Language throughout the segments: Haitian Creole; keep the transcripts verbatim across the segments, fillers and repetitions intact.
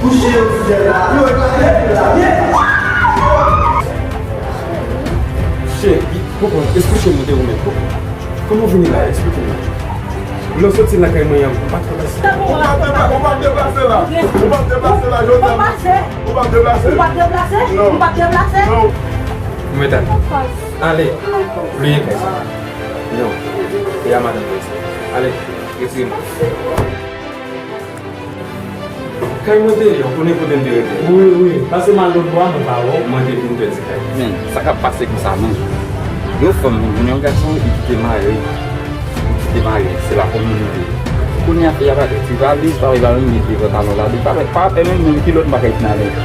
Kouche yon ti jèn la, yo eklate l la, byen. Cheri, konprann, esplike m, te ou menm. Kòman w vini la? Esplike m la. Lè w soti lakay mwen an, ou pa t ka pase. Ou p ap deplase, ou p ap deplase la. Ou p ap deplase la, jodi a. Ou p ap deplase. Ou p ap deplase? Non. Ou p ap deplase? Non. Ou mèt ale. Ale. Bliye kay sa. Non. E a madanm mwen sa. Ale. Retire m. Kay mwen te ye, ou konnen kote m te rete. Wi, wi. Pase m al lòt bò a, mwen pa wè w. Mwen te vin pèdi kay. Men, sa k ap pase konsa menm? Yon fanm vin jwenn yon gason, li kite mari, li kite mari, se la fanm li te ye. Kounye a, fi a pa tèt, li pa, li pa, li pa menm met devan talon la, li pa, pa, pa menm, menm kilòt m pa ka itin avè l.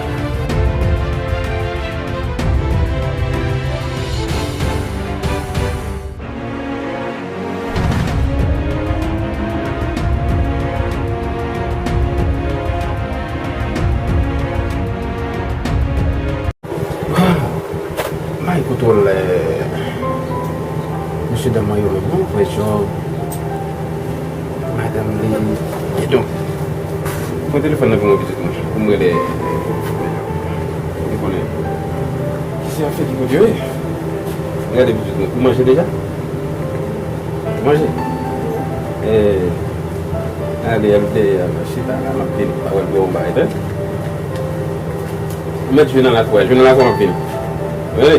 May kote w lè mesye dam mwen yo menm non, frè Jòb, madanm li. Kidonk, pran telefòn nan pou mwen pitit mwen, pou m rele. Ou konnen, se afè ki kote yo ye. Gade pitit mwen, ou manje deja? Ou manje? Eh, ale, ale dèyè a, chita la, m ap vini, pa wè l bò yon bagay, tande? Ou mèt jwe nan lakou a, jwe nan lakou a, m ap vini. Rele.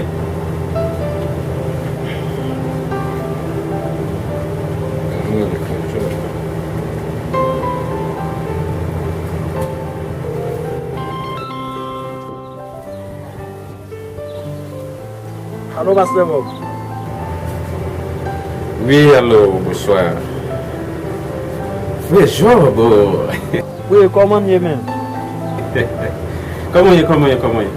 Alo, pastè Bob. Wi, alo, bonswa. Frè Jòb, oh. Wi, kòman m ye menm? Kòman w ye, kòman w ye, kòman w ye?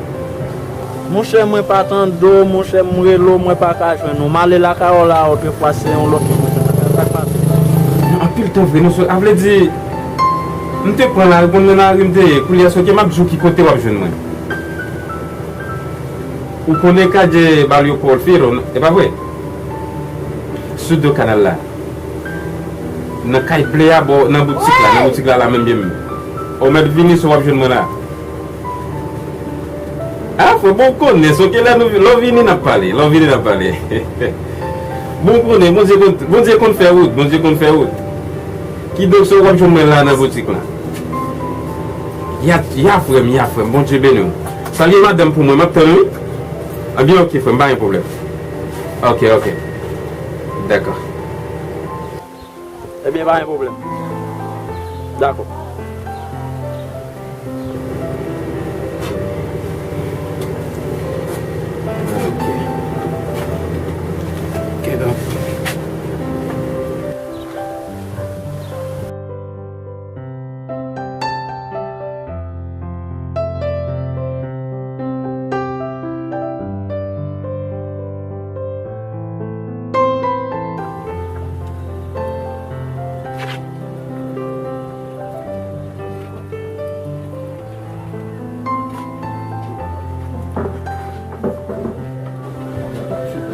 Monchè, mwen pa tande w, monchè, m rele w, mwen pa ka jwenn ou. M ale lakay w la, otrefwa, se yon lòt moun mwen te tande. Sa k pase? Non, anpil tan vre, non, so, a vle di, m te pran lari, konn nan lari m te ye, koulye a, se ke m ap di w ki kote w ap jwenn mwen. Ou konnen Kadye Balyo Coldfield, e pa vre? Sou do kanal la. Nan kay ble a, bò, nan boutik la, nan boutik la, la menm byen menm. Ou mèt vini, se w ap jwenn mwen la. A, frè, bon, ou konnen, se ke lè nou, lè w vini, n ap pale, lè w vini, n ap pale. Bon, ou konnen, Bondye konn, Bondye konn fè wout, Bondye konn fè wout. Kidonk, se w ap jwenn mwen la nan boutik la. Ya, ya, frè m, ya, frè m, Bondye beni w. Salye madanm pou mwen, m ap tann ou wi. Anben, oke, frè m, pa gen pwoblèm. Oke, oke. Dakò. Ebyen, pa gen pwoblèm. Dakò. Oke. Oke, donk.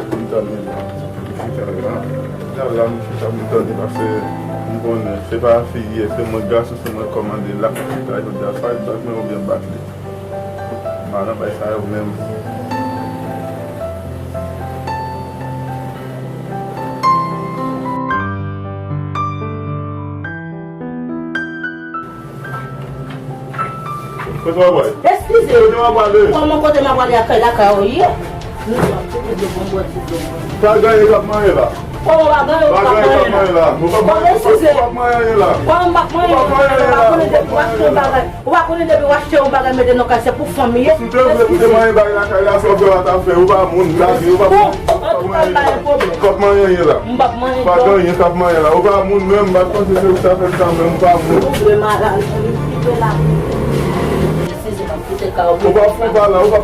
M tande la. M chita la. M chita la, m chita pou m tande, paske m konnen se pa fi ye, se mwen gason, se mwen kòmande l, l ap chita, jodi a, swa l bat mwen oubyen m bat li. M pa nan bay sa yo menm. Kote w ap prale? Eskize. Kote w ap prale? Kòman kote m ap prale a kay lakay ou ye? Nou sòti pou dlo, pou m bwè ti dlo. Pa genyen k ap manyen la. Kòman pa genyen, ou p ap manyen la? Kòman, eskize. Ou p ap manyen la. Kòman m p ap manyen la? Ou pa konnen depi w achte yon bagay, ou pa konnen depi w achte yon bagay mete nan kay, se pou fanmi ye? Si w te vle pou te manyen bagay lakay la, sa w fè a t ap fè. Ou pa moun, lage, ou pa moun. Antouka, m pa gen pwoblèm. P ap manyen la. M p ap manyen. Pa genyen k ap manyen la. Ou pa moun menm, m pa t panse se ou k ta fè sa menm, ou pa moun. Ou vle malad, ou vle la. Eskize m, m ap kite kay ou. Ou p ap fè pa la, ou p ap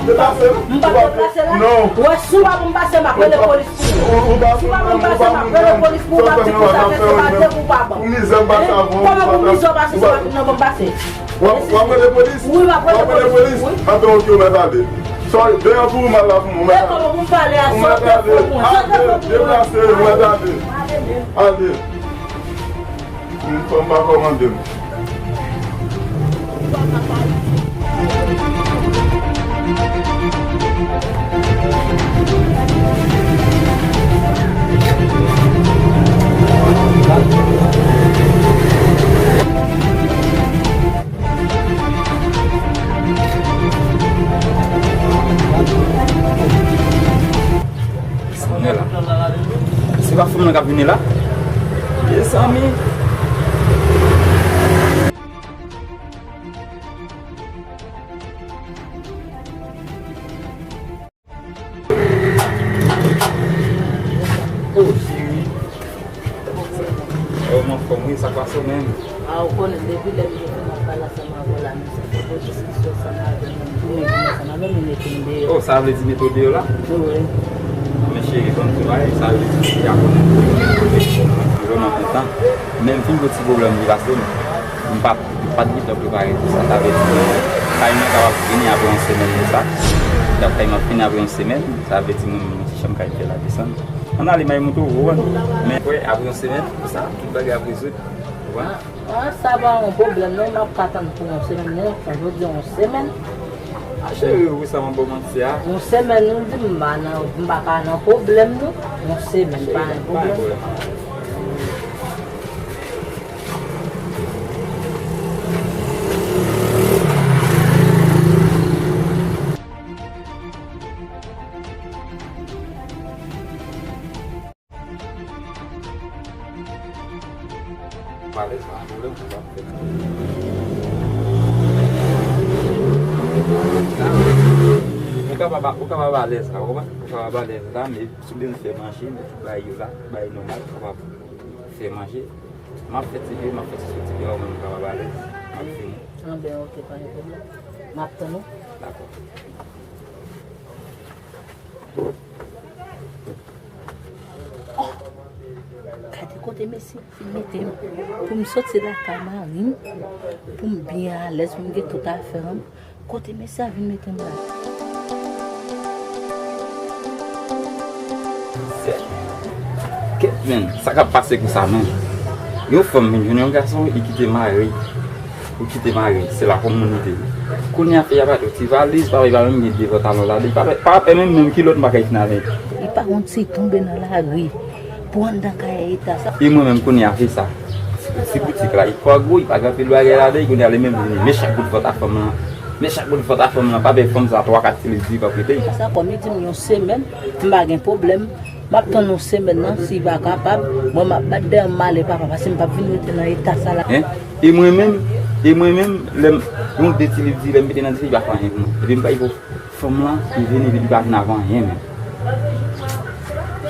deplase. M p ap deplase la. Non. Wè, si w pa pou m pase, m ap rele polis pou ou. Si w pa pou m pase, m ap rele polis pou ou, m ap di konsa, se pa de pou pa ban. Pou mizè m pase avan. Kòman pou mizè w pase, se pa tout nan ban m pase? W ap, w ap rele polis? Wi, m ap rele polis. Wi. Anben, oke, ou mèt ale. Sorry, deyò pou ou mal la pou mwen, ou mèt ale. Ou mèt ale. Ale, deplase, ou mèt ale. Ale. Yon fanm pa kòmande m. K ap vini la? Mezanmi. Oh, cheri. Oh, m anfòm, wi, sa k pase w menm? A, ou konnen, depi lè m te fin ap pale ansanm avè w la, men sa fè gwo diskisyon ansanm avè m, m tounen vin ansanm avè m, m mete m deyò. Oh, sa vle di mete w deyò la? Wi. Men cheri, ban m di w bagay, sa vle di si y a konnen m vrèman kontan. Men m fin gen ti pwoblèm ki pase m. M pa, m pa t gentan prepare pou sa. Sa vle di, kay mwen kapab vini apre yon semèn de sa. Donk, kay mwen ap vini apre yon semèn. Sa vle di, mwen menm, yon ti chanm kay m fè la desann. Ann ale, m al montre w, ou konprann? Men, kwè, apre yon semèn, pou sa, tout bagay ap rezoud. Ou konprann? Ah, sa pa yon pwoblèm, non, m ap ka tann pou yon semèn, non, sa vle di yon semèn. Ah, cheri, ou sa m ap ba w manti a. Yon semèn, nou di m pa nan, m pa ka nan pwoblèm, non. Yon semèn, pa yon pwoblèm. Valè sa, pwoblèm pou w ap fè. Ou kapab, ou kapab alèz la, ou konprann? Ou kapab alèz la, men si w bezwen fè manje, men tout bagay yo la, bagay nòmal, ou kapab fè manje. M ap fè ti pe, m ap fè ti soti deyò, men m kapab alèz. M ap fini. Anben, oke, pa gen pwoblèm. M ap tann ou. Dakò. Oh! Gade kote mesye a fin mete m. Pou m soti lakay mari m, pou m byen alèz, pou m gen tout afè m. Kote mesye a vin mete m la? Kèt, men, sa k ap pase konsa, men? Yon fanm vin jwenn yon gason, li kite mari. Ou kite mari, se la kòm moun li te ye. Kounye a fi a pa t yon ti valiz, pa, li pa menm gen de pantalon ladan, li pa, pa, pa menm, menm kilòt m pa kay fin avè l. Li pa yon ti tonbe nan lari pou anndan kay eta sa. E mwen menm kounye a fi sa. Ti boutik la, li pa gwo, li pa gen anpil bagay ladan, kounye a li menm li vini. Men chak bout vant a fanm lan. Men chak bout vant a fanm lan, pa bay fanm sa twa kat ti liv di pa prete. Sa kòm li di m yon semèn, m pa gen pwoblèm. M ap tann yon semèn nan, si li pa kapab, mwen m ap bat dèyè m ale papa, paske m p ap vin rete nan eta sa la. Hein? E mwen menm, e mwen menm, lè m, yon de ti liv di, lè m mete nan dife, li pa fè anyen pou mwen. Epi m pa, fanm lan, li vini, li pa vin avè anyen menm.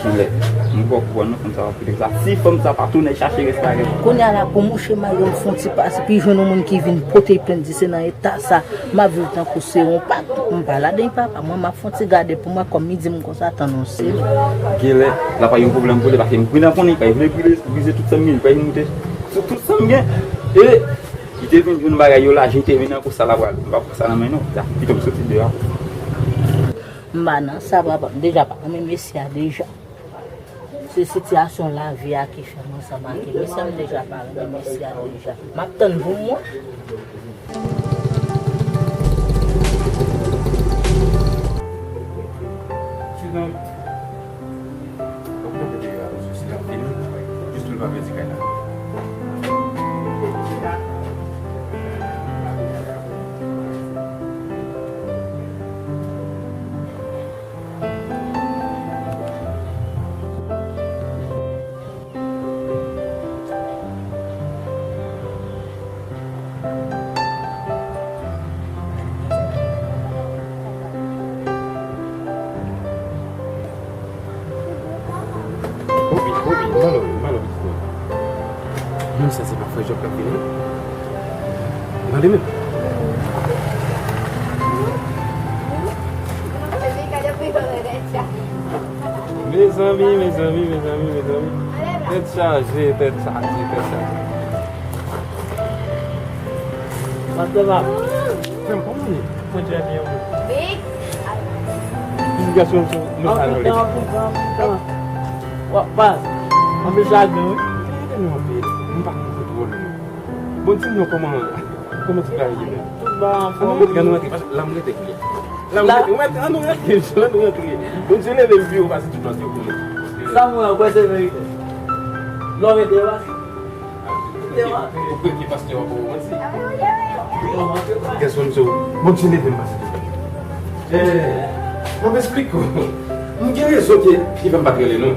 Jan lè, m pa konprann non, fanm sa pa prete sa. Si fanm sa pa tounen chache rès la, rès. Kounye a la, pou mouche mari m fè yon ti pase, pou l jwenn yon moun ki vin pote l plent, di se nan eta sa. M ap viv tankou se yon pak. M pa ladan papa. Mwen, m ap fè yon ti gade pou mwen, kòm li di m konsa, tann yon semèn. Genlè, l ap yon pwoblèm pou li, paske m gentan konnen, li pa vle brize, brize tout sa m gen, li pa moute sou tout sa m gen. E, li te vin jwenn bagay yo la, je te vin nan kou sa la pral. M pa pran sa nan men non. Ya, pito m soti deyò. M pa nan sa, papa. M deja pa renmen mesye a deja. Se sitiyasyon lavi a ki fè m ansanm ak li. Mesye a, m deja pa renmen mesye a deja. M ap tann pou mwen. Sidan, w ap kanpe deyò a, paske si l ap vini, jis pou l pa pèdi kay la. Bobi, Bobi, m pale w, m pale w pitit mwen. Moun sa se pa frè Jòb k ap vini non. E pa li menm. Mezanmi, mezanmi, mezanmi, mezanmi. Tèt chaje, tèt chaje, tèt chaje. Pastè Bab. Frè m, kòman w ye? Mwen trè byen, wi. Wi. Pitit gason m sou nou sa nou lè. W ap pale. Anpil chagren, wi. Gade nou anpil. M pa konprann twò non. Bon, di m non kòman, kòman ti bagay ye menm? Tout bagay anfòm. Ann nou rantre, gade nou rantre, paske la m rete kounye a. La m rete, ou mèt, ann nou rantre, ann nou rantre. Bondye leve m pi wo pase tout lòt yo konnen. Sa m wè an, kwè se verite. Lè w rete yo pase. Ou kwè ke pastè a poko manti? Gèson m se ou. Bondye leve m pase tout lòt. Eh, m ap esplike w. M gen rezon ki, ki fè m pa t rele non.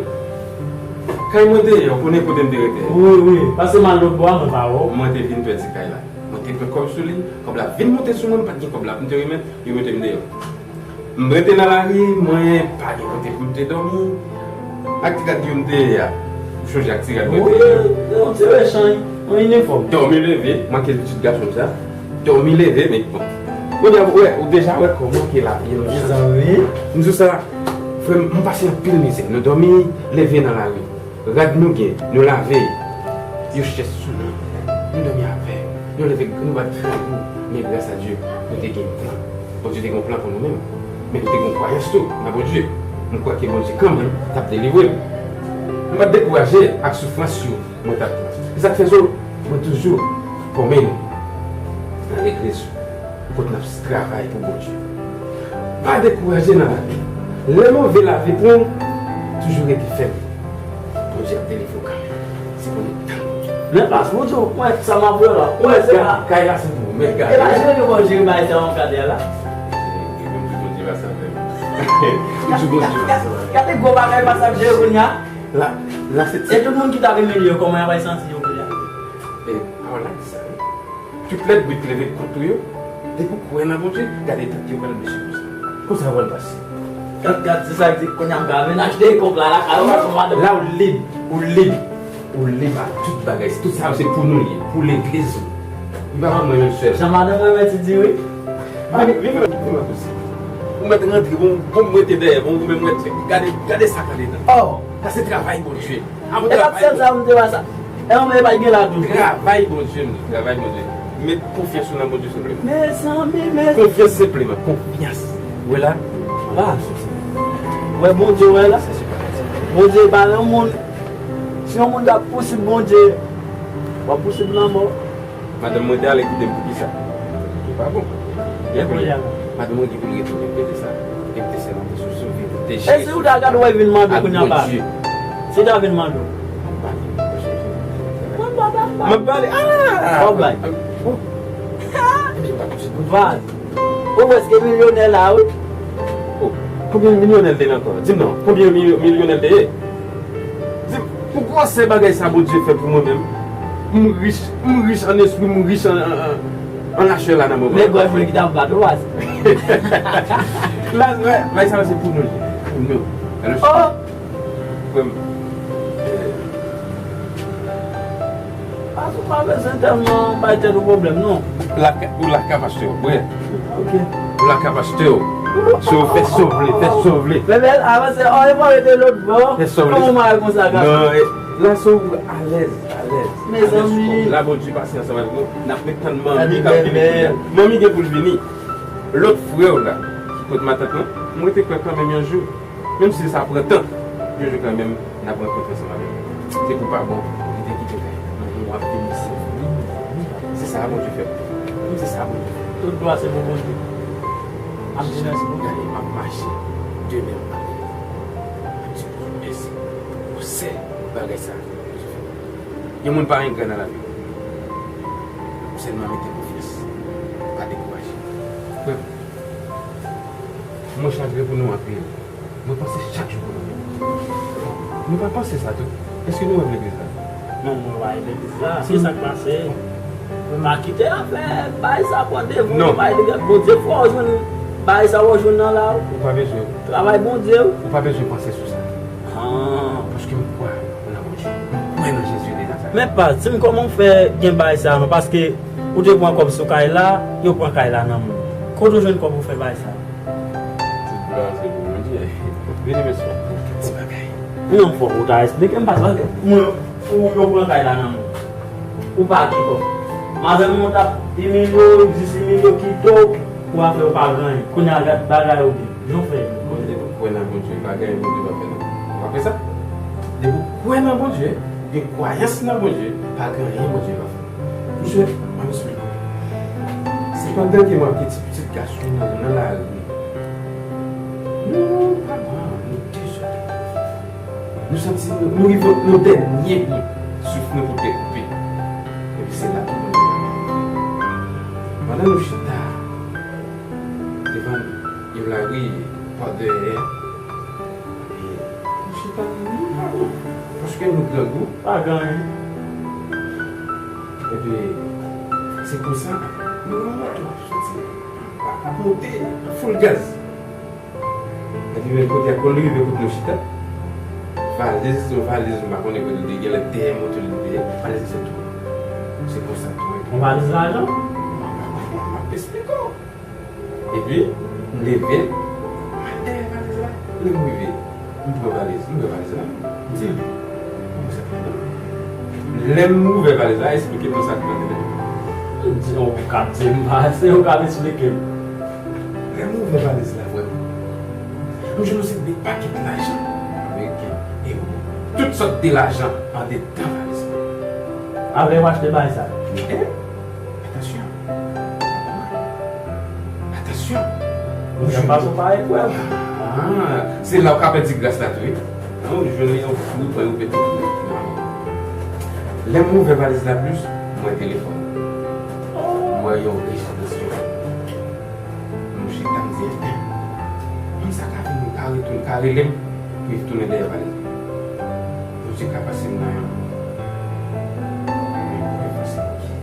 Kay mwen te ye, ou konnen kote m te rete. Wi, wi. Pase m al lòt bò a, mwen pa wè w. Mwen te vin pèdi kay la. Mwen te pran kòb sou li, kòb la vin monte sou mwen, m pa t gen kòb la pou m te remèt, yo mete m deyò. M rete nan lari, mwen pa gen kote pou m te dòmi. Ak ti rad yo m te ye a. Ou chonje ak ti rad mwen te ye a? Wi, yon ti rechanj, yon inifòm. Dòmi leve, manke pitit gason m sa. Dòmi leve, men bon. Kounye a, ou wè, ou deja wè kòman ke lavi an chanje. Mezanmi. M di w sa, frè m, m pase anpil mizè. Nou dòmi, leve nan lari. Rad nou gen, nou lave. Yo chèch sou nou. Nou dòmi avè. Nou leve, nou bat grangou. Men gras a Dye, nou te gen plan. Bondye te gen yon plan pou nou menm. Men nou te gen yon kwayans tou nan Bondye. M kwè ke Bondye kanmenm t ap delivre m. M pa t dekouraje ak soufrans yo mwen t ap pran. Se sa k fè, so, mwen toujou fòme nou nan legliz. Kot n ap travay pou Bondye. Pa dekouraje nan lavi. Lè move lavi pran w, toujou rete fèm. Bondye ap delivre w kanmenm. Se pou nou tann Bondye. Men pas, Bondye, w wè sa m ap wè la. Ou wè se pa kay la se pou ou. Men gade. E pa jere nou, Bondye, bay sa yon kadè la. E menm tou Bondye pa sa menm. Ou di Bondye pa sa menm. Gade gwo bagay pas ap jere kounye a. La, la se ti. E tout moun ki t ap imilye yo, kòman y ap santi yo kounye a? E pawòl la di sa, wi. Tout lèd brit leve kont ou yo, depi w kwè nan Bondye, gade tèt yo pral bese konsa. Konsa yo pral pase. Gad, gad, se sa k di, kounye a m ka vin achte kòb la lakay ou, paske madanm. La ou lib, ou lib, ou lib a tout bagay. Tout sa yo se pou nou l ye, pou legliz ou. Li pa pou mwen menm sèl. Jan madanm mwen mèt di wi. Vin, vin, vin, vin, vin, vin. Ou mèt rantre, bon, bon, m rete dèyè, bon, ou menm rete. Gade, gade sa k andedan. Oh! Sa se travay Bondye. E pa t sèl sa m te wè sa. E anmwe pa t gen la tou. Travay Bondye m di, travay Bondye. Met konfyans ou nan Bondye senpleman. Mezanmi, mezanmi. Konfyans senpleman, konfyans. Ou wè la? Ba. Ou wè Bondye, ou wè la? Bondye pa yon moun. Si yon moun ta pousib Bondye, w ap pousib lanmò. Madanm mwen te ale kite m poukisa? Li pa bon. Epi, madanm mwen gen pou l retounen, rete sa. Epi te sèlman te sou sove, te jere. E si ou ta gade w vin mande kounye a pa? Si ta vin mande w. M ap pale. Ah! W ap bay. Vas. Ou prèske milyonè la, wi. Oh, konbyen milyonè l te ye ankò? Di m non, konbyen milyo-, milyonè l te ye? Di m, pou gwosè bagay sa Bondye fè pou mwen menm, m rich, m rich an espri, m rich an, an, an, an lachè la nan moman. Men gòj mwen ki t ap bat ou, Vas. La, la, bagay sa se pou nou, pou nou. Alò, oh! Frè m. Pas ou pa bezwen tèlman bay tèt ou pwoblèm, non. Ou laka, ou laka pastè, wi. Ok. Ou laka pastè. So, fè sa w vle, fè sa w vle. Bebe, avanse, oh, e pa rete lòt bò. Fè sa w vle. Kòman w mare konsa, gason? Non, e, la, so, alèz, alèz. Mezanmi. La, Bondye pase ansanm avèk nou. N ap ret tann manmi k ap vini kounye a. Manmi gen pou l vini. Lòt frè w la, ki kot matant lan, mwen te kwè kanmenm yon jou. Menm si sa pran tan, yon jou kanmenm, n ap rankontre ansanm avè l. Se pou pa bon, li te kite kay. Manmi w ap vini, se vini, vini. Se sa Bondye fè pou mwen. Menm se sa Bondye fè. Tout glwa se pou Bondye. M ap di mèsi pou gade, m ap mache de men m ale. M ap di Bondye mèsi pou sèl bagay sa Bondye fè pou mwen. Yon moun pa engra nan lavi. Ou sèlman mete konfyans. Pa dekouraje. Frè m, mwen chagren pou nou anpil. Mwen panse chak jou pou nou. Nou pa panse sa tou? Èske nou renmen legliz la? Non, mwen pa renmen legliz la. Se sa k pase. Mwen pa kite afè bagay sa pran devan. Non. Bagay legliz, Bondye fè w jwenn bagay sa w jwenn nan la. Ou pa bezwen. Travay Bondye. Ou pa bezwen panse sou sa. Ah. Paske m kwè nan Bondye. M kwè nan Jezi de Nazarèt. Men pa, di m kòman w fè gen bagay sa non, paske ou te pran kòb sou kay la, yo pran kay la nan men w. Kote w jwenn kòb pou fè bagay sa? Tout glwa se pou Bondye. Vini, mesye. Ti bagay. Non, fòk ou ta esplike m, paske mwen, ou, yo pran kay la nan men w. Ou pa gen kòb. Madanm ou t ap imilye w, jis imilye w, kite w, pou afè w pa gen anyen. Kounye a, gad bagay ou gen. Jan w fè. Mwen depi w kwè nan Bondye, pa gen anyen Bondye pa fè non. Ou pa kwè sa? Depi w kwè nan Bondye, ou gen kwayans nan Bondye, pa gen anyen Bondye pa fè. Mesye, ann esplike w. Se pandan ke m ap gen ti pitit gason nan, nan lari. Nou pa bon, nou dezòde. Nou santi nou, nou rive nan dènye bout souf nou pou te koupe. Epi se la tou Bondye pa fè. Pandan nou chita devan yon lari pa dèyè, epi nou chita, nou pa bon. Gen nou grangou. Pa gen anyen. Epi, se konsa, nou nan moto, soti, ap monte, ap full gaz. Epi, menm kote a, kon li rive kote nou chita, valiz, yon valiz, m pa konnen kote l te ye, genlè dèyè moto li te ye, valiz la sot tou. Se konsa, tou. Yon valiz lajan? M ap, m ap, m ap esplike w. Epi, m leve, m al dèyè valiz la. Lè m rive, m pran valiz, m wè valiz la. M di, "Kòman sa fè non?" Lè m ouvè valiz la, esplike m sa k pran tèt. M di, "Ou ka di m, se ou k ap esplike m." Lè m ouvè valiz la, vrèman, m jwenn yon seri de pakèt lajan ameriken, ewo, tout sòt de lajan andedan valiz la. Avè w achte bagay sa? Wi. Atansyon. Atansyon. Ou janm pase w pa wè. Ah, se la w ka pèdi gras la tou, wi. Non, ou jwenn yon kou, pran yon pete. Lè m ouvè valiz la plis, m wè telefòn. M wè yon rejis de telefòn. M chita, m di, "Enben, moun sa ka vin, m ka retourne, ka rele m, pou l tounen dèyè valiz la." Bondye ka pase m nan yon, yon premye fwa, se Bondye.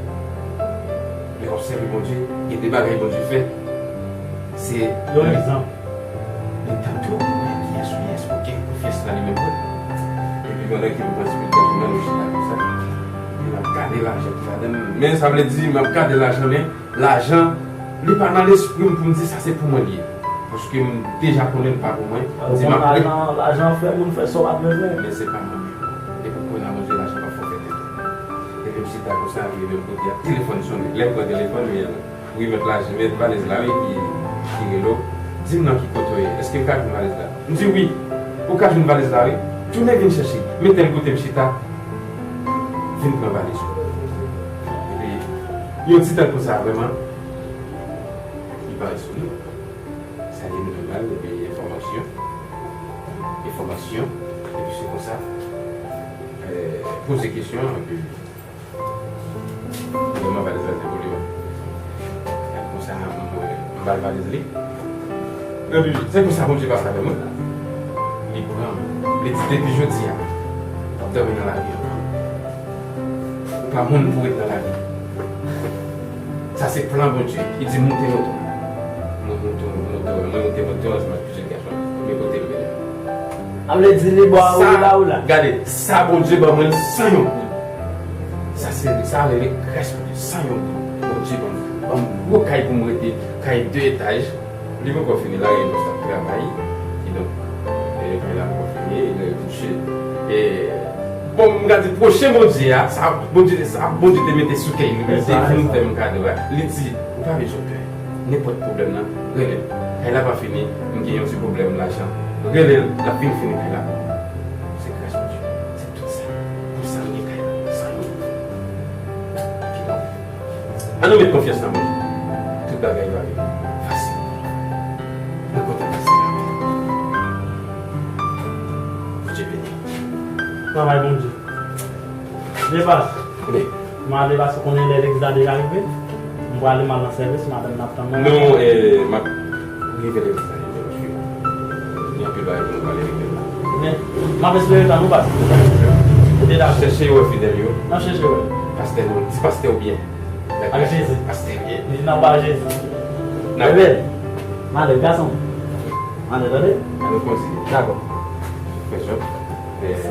Lè w ap sèvi Bondye, gen de bagay Bondye fè, se yon egzanp. Li tande w, kiyès ou ye, èske w gen konfyans nan li menm vre? Epi pandan ke m pran ti pil gaz, mwen, nou chita konsa, epi m ap gade lajan ki ladan l. Men sa vle di, m ap gade lajan, men lajan, li pa nan lespri m pou m di sa se pou mwen li ye. Paske m deja konnen l pa pou mwen. M di m ap re- Lajan, lajan fè moun fè sa w pa t bezwen. Men se pa mwen menm. Depi w kwè nan Bondye, lajan p ap fè w fè tenten. Epi m chita konsa, epi menm kote a, telefòn sonnen. Lè m pran telefòn, men wi, mèt lajan, mèt valiz la, wi, ki, ki rele w. Di m nan ki kote w ye. Èske m ka jwenn valiz la? M di wi. Ou ka jwenn valiz la, wi. Tounen vin chèche. Men tèl kote m chita. Vin pran valiz ou. Epi, yon ti tan konsa, vrèman, li parèt sou nou. Sa gen nou nan bal, epi enfòmasyon. Enfòmasyon. Epi se konsa. Eh, poze kesyon, epi vrèman, valiz la se pou li menm. Epi konsa, m, m ba l valiz li. Epi, se konsa Bondye pase avè mwen. Li pran m. Li di, "Depi jodi a, w ap dòmi nan lari ankò. Ou pa moun pou ret nan lari." Sa se plan Bondye. Li di, "Moute moto." Mwen moute moto, mwen moute moto, ansanm ak plizyè gason. Men kote m mennen. A vle di li ba ou la ou la. Gade, sa Bondye ban mwen san yon goud. Sa se, sa rele gras Bondye, san yon goud. Bondye ban m, ban m gwo kay pou m rete, kay de etaj. Li poko fini, la gen yon travay. Kidonk, e, kay la poko fini, li touche. E, bon, m ka di pwochen Bondye a, sa Bondye, sa Bondye te mete sou kè li, li te vin fè m kado a. Li di, "Ou pa bezwen pè. Nenpòt pwoblèm nan, rele m. Kay la pa fini, m gen yon ti pwoblèm lajan. Rele l, l ap vin fini kay la pou mwen." Se gras Bondye. Se tout sa. Pou sa m gen kay la, san yon goud. Kidonk, ann nou met konfyans nan Bondye. Tout bagay va rive fasil. Mwen kontan di sa. Bondye beni. Travay Bondye. Depas. Wi. M ale paske w konnen lè legliz la deja rive. M prale, m al nan sèvis, madanm nan ap tann mwen. Non, eh, m ap rive legliz la rive paske gen anpil bagay pou nou pale legliz la. Men, m ap espere tann ou paske. Ou te dakò. Chèche wè fidèl yo. N ap chèche wè. Pastè nou, di pastè w byen. Ak Jezi. Pastè byen. Li nan bra Jezi. N ap Ebyen, m ale, gason. M ale, tande? N ap kontinye. Dakò. Fè jòb. Eh.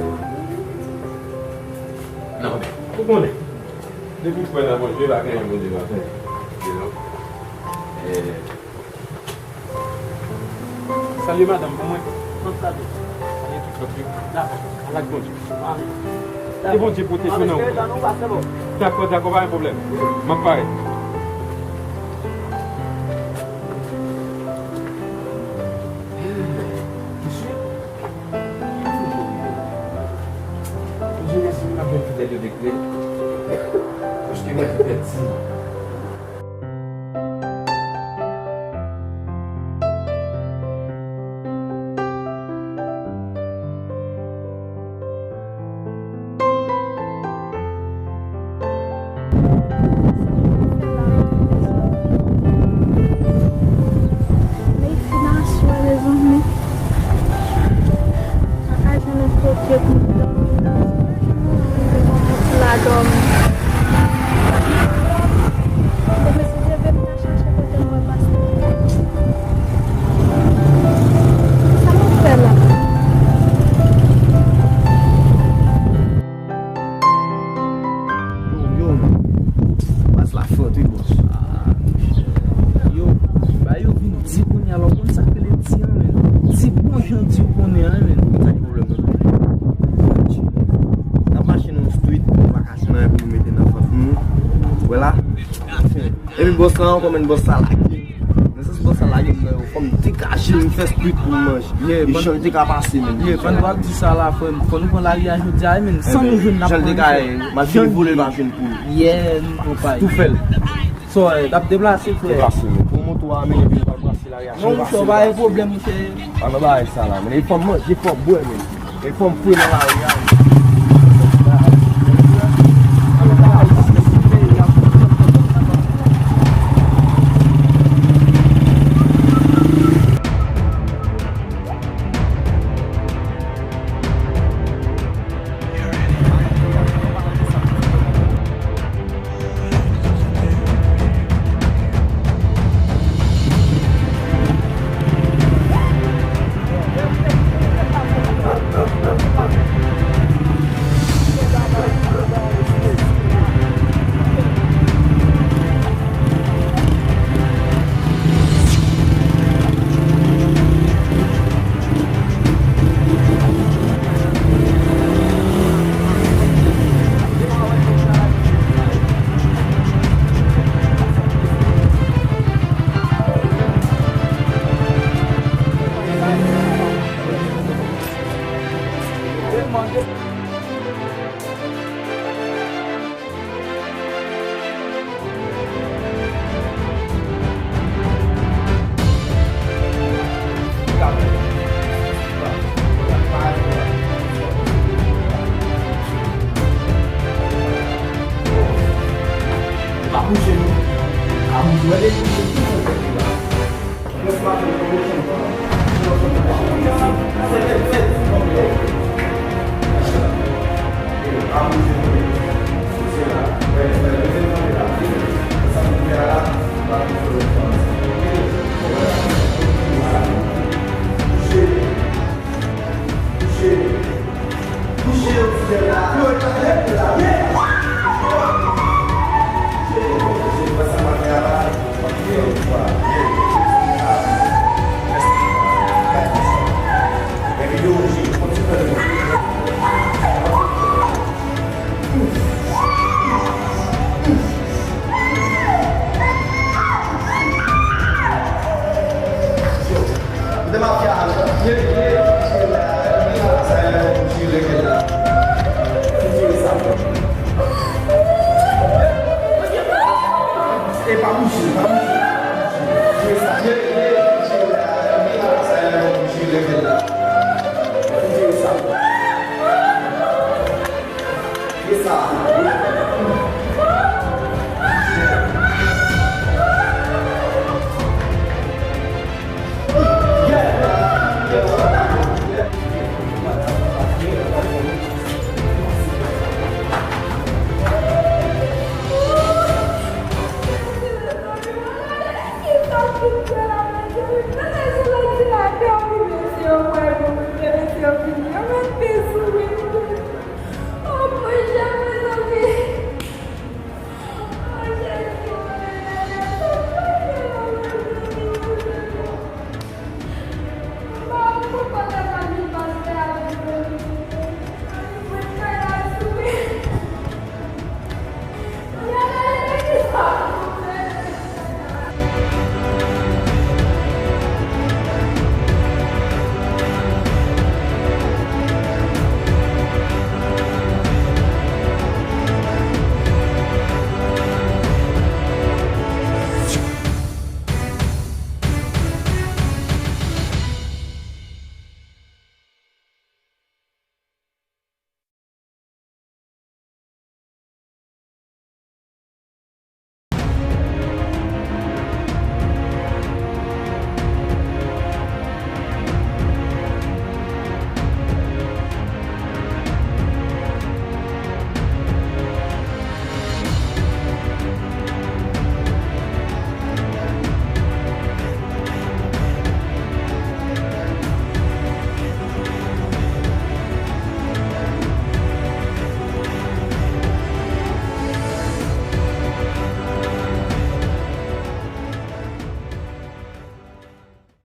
Non, men, ou konnen. Depi w kwè nan Bondye, pa gen anyen Bondye pa fè. You know? Eh, salye madanm pou mwen. Mwen salye. Salye tout lòt yo. Dakò. Al ak Bondye. Amen. Ke Bondye pwoteje w nan wout ou. Dakò, dakò, pa gen pwoblèm. M ap parèt. Mesye, Bondye mèsi, m ap jwenn fidèl yo deklè. Paske mwen te pèdi. Mezanmi, pa ka jwenn yon kote pou m dòmi. Alò, ou konn sa k rele di an, men. Di bon jan di ou konnen an, men. Sa ki pwoblèm nan? N ap mache nan yon street, nou pa ka jwenn anyen pou nou mete nan vant nou. Wè la? Epi bòs la ankò, men, bòs sa lage. Nan sans bòs sa lage m nan yo, fò m degaje m fè street pou m manje. Yeah, e jan l te ka pase, men. Yeah, pandan w ap di sa la, frè m, fò nou pran lari a jodi a, men, san nou jwenn, n ap pran. Jan l te ka ye, m al fini vole, m pa jwenn pou l. Yeah, nou pran pa. Tou fè l. So, eh, n ap deplase, frè. Deplase, men. Pran moto a, men, epi nou pral brase lari a. Non, monchè, pa gen pwoblèm, monchè. Pa nan bagay sa la, men. E fò m manje, fò m bwè, men. E fò m fre nan lari a.